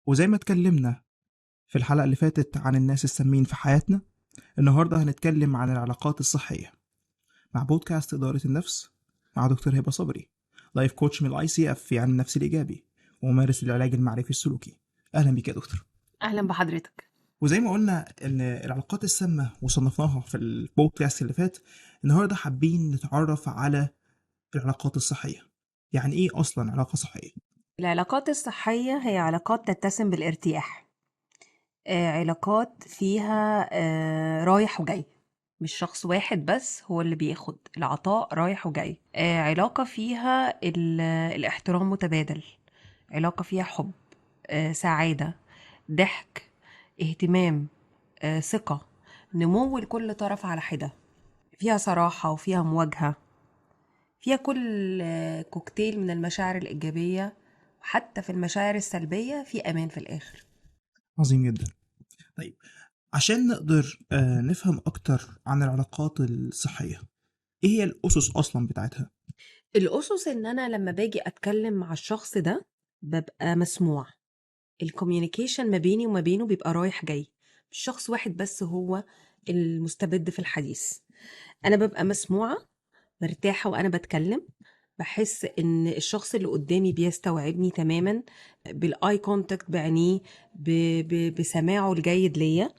وزي ما اتكلمنا في الحلقة اللي فاتت عن الناس السامين في حياتنا، النهاردة هنتكلم عن العلاقات الصحية مع بودكاست إدارة النفس مع دكتور هبة صبري، life coach من ال ICF في علم النفس الإيجابي وممارس العلاج المعرفي السلوكي. أهلا بك يا دكتور. أهلا بحضرتك. وزي ما قلنا إن العلاقات السامة وصنفناها في البودكاست اللي فات، النهاردة حابين نتعرف على العلاقات الصحية. يعني إيه أصلا علاقة صحية؟ العلاقات الصحية هي علاقات تتسم بالارتياح، علاقات فيها رايح وجاي، مش شخص واحد بس هو اللي بياخد العطاء، رايح وجاي. علاقة فيها الاحترام متبادل، علاقة فيها حب، سعادة، ضحك، اهتمام، ثقة، نمو لكل طرف على حدة، فيها صراحة وفيها مواجهة، فيها كل كوكتيل من المشاعر الإيجابية، وحتى في المشاعر السلبية في أمان في الآخر. عظيم جدا. طيب عشان نقدر نفهم أكتر عن العلاقات الصحية، إيه هي الأسس أصلا بتاعتها؟ الأسس إن أنا لما باجي أتكلم مع الشخص ده ببقى مسموع، ال communication ما بيني وما بينه بيبقى رايح جاي، مش شخص واحد بس هو المستبد في الحديث. أنا ببقى مسموعة، مرتاحة وأنا بتكلم، بحس إن الشخص اللي قدامي بيستوعبني تماما بال eye contact، بعينيه، بسماعه الجيد ليا.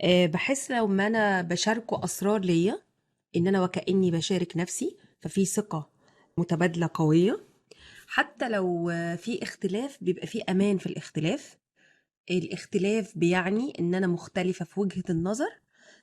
بحس لو ما أنا بشاركه أسرار ليا إن أنا وكأني بشارك نفسي، ففي ثقة متبادلة قوية. حتى لو في اختلاف بيبقى في أمان في الاختلاف. الاختلاف بيعني إن أنا مختلفة في وجهة النظر،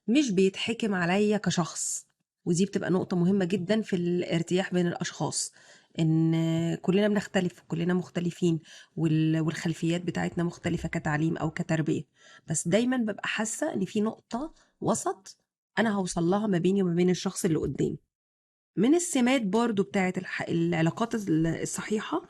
مش بيتحكم عليا كشخص. ودي بتبقى نقطة مهمة جدا في الارتياح بين الأشخاص، إن كلنا بنختلف، كلنا مختلفين، والخلفيات بتاعتنا مختلفة كتعليم أو كتربية، بس دايما ببقى حاسة إن في نقطة وسط أنا هوصل لها ما بيني وما بين الشخص اللي قدامي. من السمات برضو بتاعت العلاقات الصحيحة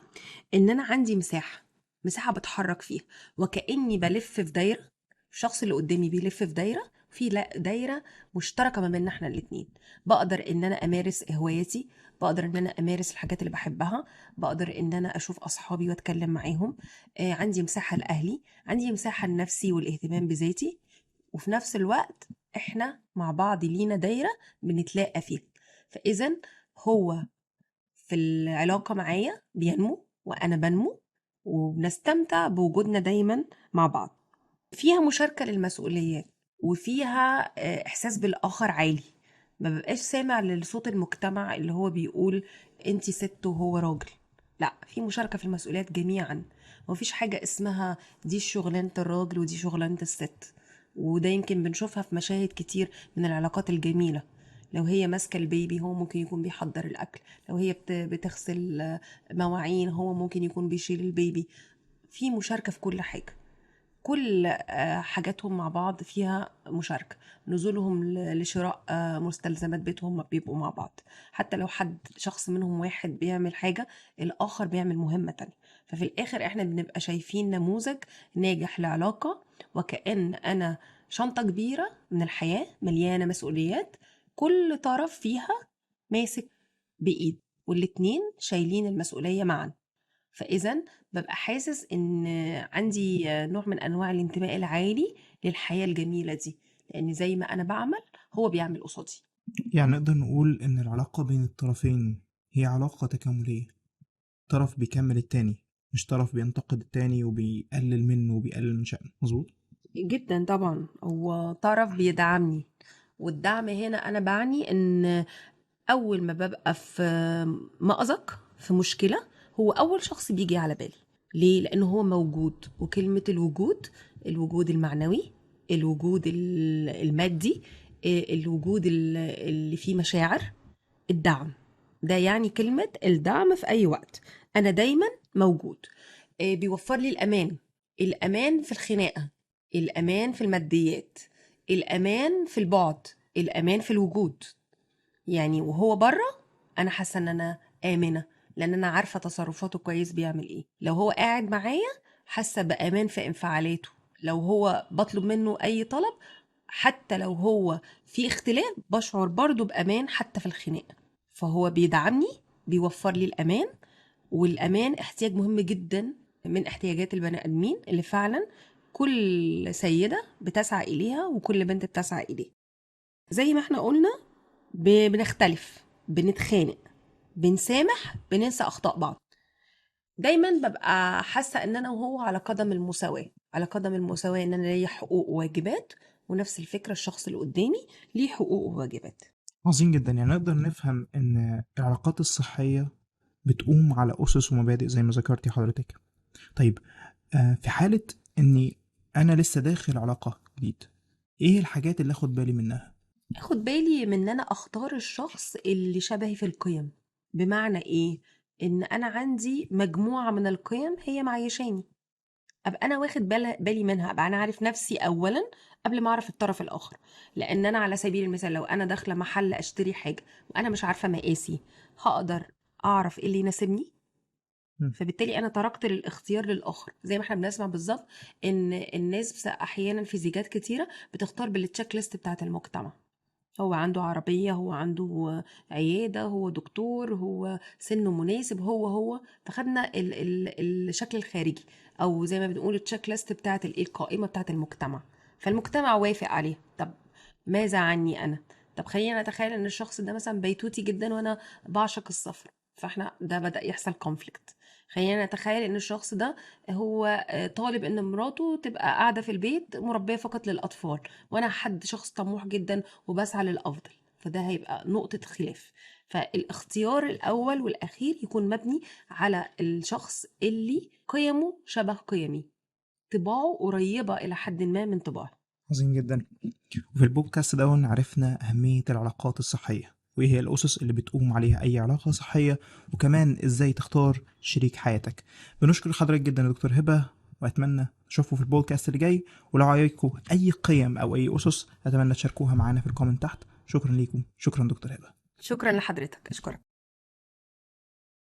إن أنا عندي مساحة بتحرك فيها، وكأني بلف في دايرة، الشخص اللي قدامي بيلف في دايرة، في دايرة مشتركة ما بيننا احنا الاتنين. بقدر إن أنا أمارس هواياتي، بقدر إن أنا أمارس الحاجات اللي بحبها، بقدر إن أنا أشوف أصحابي وأتكلم معاهم، عندي مساحة لأهلي، عندي مساحة لنفسي والاهتمام بذاتي، وفي نفس الوقت احنا مع بعض لينا دايرة بنتلاقى فيها. فإذا هو في العلاقة معايا بينمو وأنا بنمو، وبنستمتع بوجودنا دايما مع بعض. فيها مشاركة للمسؤوليات، وفيها إحساس بالآخر عالي، ما ببقاش سامع لصوت المجتمع اللي هو بيقول انتي ست وهو راجل. لا، في مشاركة في المسؤوليات جميعا، ما فيش حاجة اسمها دي شغلانة الراجل ودي شغلانة الست. وده يمكن بنشوفها في مشاهد كتير من العلاقات الجميلة، لو هي ماسكة البيبي هو ممكن يكون بيحضر الأكل، لو هي بتغسل مواعين هو ممكن يكون بيشيل البيبي. في مشاركة في كل حاجة، كل حاجاتهم مع بعض فيها مشاركة، نزولهم لشراء مستلزمات بيتهم بيبقوا مع بعض، حتى لو حد شخص منهم واحد بيعمل حاجة الآخر بيعمل مهمة تانية. ففي الآخر احنا بنبقى شايفين نموذج ناجح لعلاقة، وكأن أنا شنطة كبيرة من الحياة مليانة مسؤوليات، كل طرف فيها ماسك بإيد والاتنين شايلين المسؤولية معا. فإذا ببقى حاسس إن عندي نوع من أنواع الانتماء العالي للحياة الجميلة دي، لأن زي ما أنا بعمل هو بيعمل قصادي. يعني نقدر نقول إن العلاقة بين الطرفين هي علاقة تكاملية، طرف بيكمل التاني، مش طرف بينتقد التاني وبيقلل منه وبيقلل من شأنه. مظبوط؟ جدا طبعا، هو طرف بيدعمني، والدعم هنا أنا بعني إن أول ما ببقى في مأزق، في مشكلة، هو أول شخص بيجي على بالي. ليه؟ لأنه هو موجود. وكلمة الوجود، الوجود المعنوي، الوجود المادي، الوجود اللي فيه مشاعر، الدعم ده يعني كلمة الدعم في أي وقت، أنا دايما موجود. بيوفر لي الأمان، الأمان في الخناقة، الأمان في الماديات، الأمان في البعد، الأمان في الوجود. يعني وهو بره أنا حاسة إن أنا آمنة، لأن أنا عارفة تصرفاته كويس بيعمل إيه. لو هو قاعد معايا حاسة بأمان في انفعالاته، لو هو بطلب منه أي طلب حتى لو هو في اختلاف بشعر برضو بأمان حتى في الخناقة. فهو بيدعمني، بيوفر لي الأمان، والأمان احتياج مهم جدا من احتياجات البني آدمين اللي فعلا كل سيدة بتسعى إليها وكل بنت بتسعى إليها. زي ما احنا قلنا، بنختلف، بنتخانق، بنسامح، بننسى أخطاء بعض. دايما ببقى حاسة ان انا وهو على قدم المساواة، على قدم المساواة، ان انا ليا حقوق وواجبات، ونفس الفكرة الشخص اللي قدامي ليه حقوق وواجبات. عظيم جدا. يعني نقدر نفهم ان العلاقات الصحية بتقوم على أسس ومبادئ زي ما ذكرتي حضرتك. طيب، في حالة اني انا لسه داخل علاقة جديد، ايه الحاجات اللي اخد بالي منها؟ اخد بالي من ان انا اختار الشخص اللي شبهي في القيم. بمعنى ايه؟ ان انا عندي مجموعة من القيم هي معيشاني، ابقى انا واخد بالي منها، ابقى انا عارف نفسي اولا قبل ما اعرف الطرف الاخر. لان انا على سبيل المثال لو انا داخله محل اشتري حاجة وانا مش عارفه مقاسي، هقدر اعرف ايه اللي يناسبني؟ فبالتالي انا تركت الاختيار للاخر. زي ما احنا بنسمع بالظبط ان الناس احيانا في زيجات كتيرة بتختار بال checklist بتاعه المجتمع. هو عنده عربية، هو عنده عيادة، هو دكتور، هو سنة مناسب، هو فخدنا الشكل الخارجي، او زي ما بنقول ال checklist بتاعت الايه، القائمة بتاعت المجتمع، فالمجتمع وافق عليها. طب ماذا عني انا؟ طب خلينا نتخيل ان الشخص ده مثلا بيتوتي جدا وانا بعشق السفر، فاحنا ده بدأ يحصل conflict. خلينا نتخيل ان الشخص ده هو طالب ان مراته تبقى قاعدة في البيت مربية فقط للأطفال، وانا حد شخص طموح جدا وبسعى للأفضل، فده هيبقى نقطة خلاف. فالاختيار الأول والأخير يكون مبني على الشخص اللي قيمة شبه قيمي، طباعه قريبة إلى حد ما من طباعي. عظيم جدا. وفي البودكاست ده عرفنا أهمية العلاقات الصحية، وإيه هي الأسس اللي بتقوم عليها أي علاقة صحية، وكمان إزاي تختار شريك حياتك. بنشكر حضرتك جدا يا دكتور هبة، وأتمنى نشوفكم في البودكاست اللي جاي. ولو عايزكم أي قيم أو أي أسس أتمنى تشاركوها معانا في ال comment تحت. شكرا ليكم. شكرا دكتور هبة. شكرا لحضرتك. أشكرك.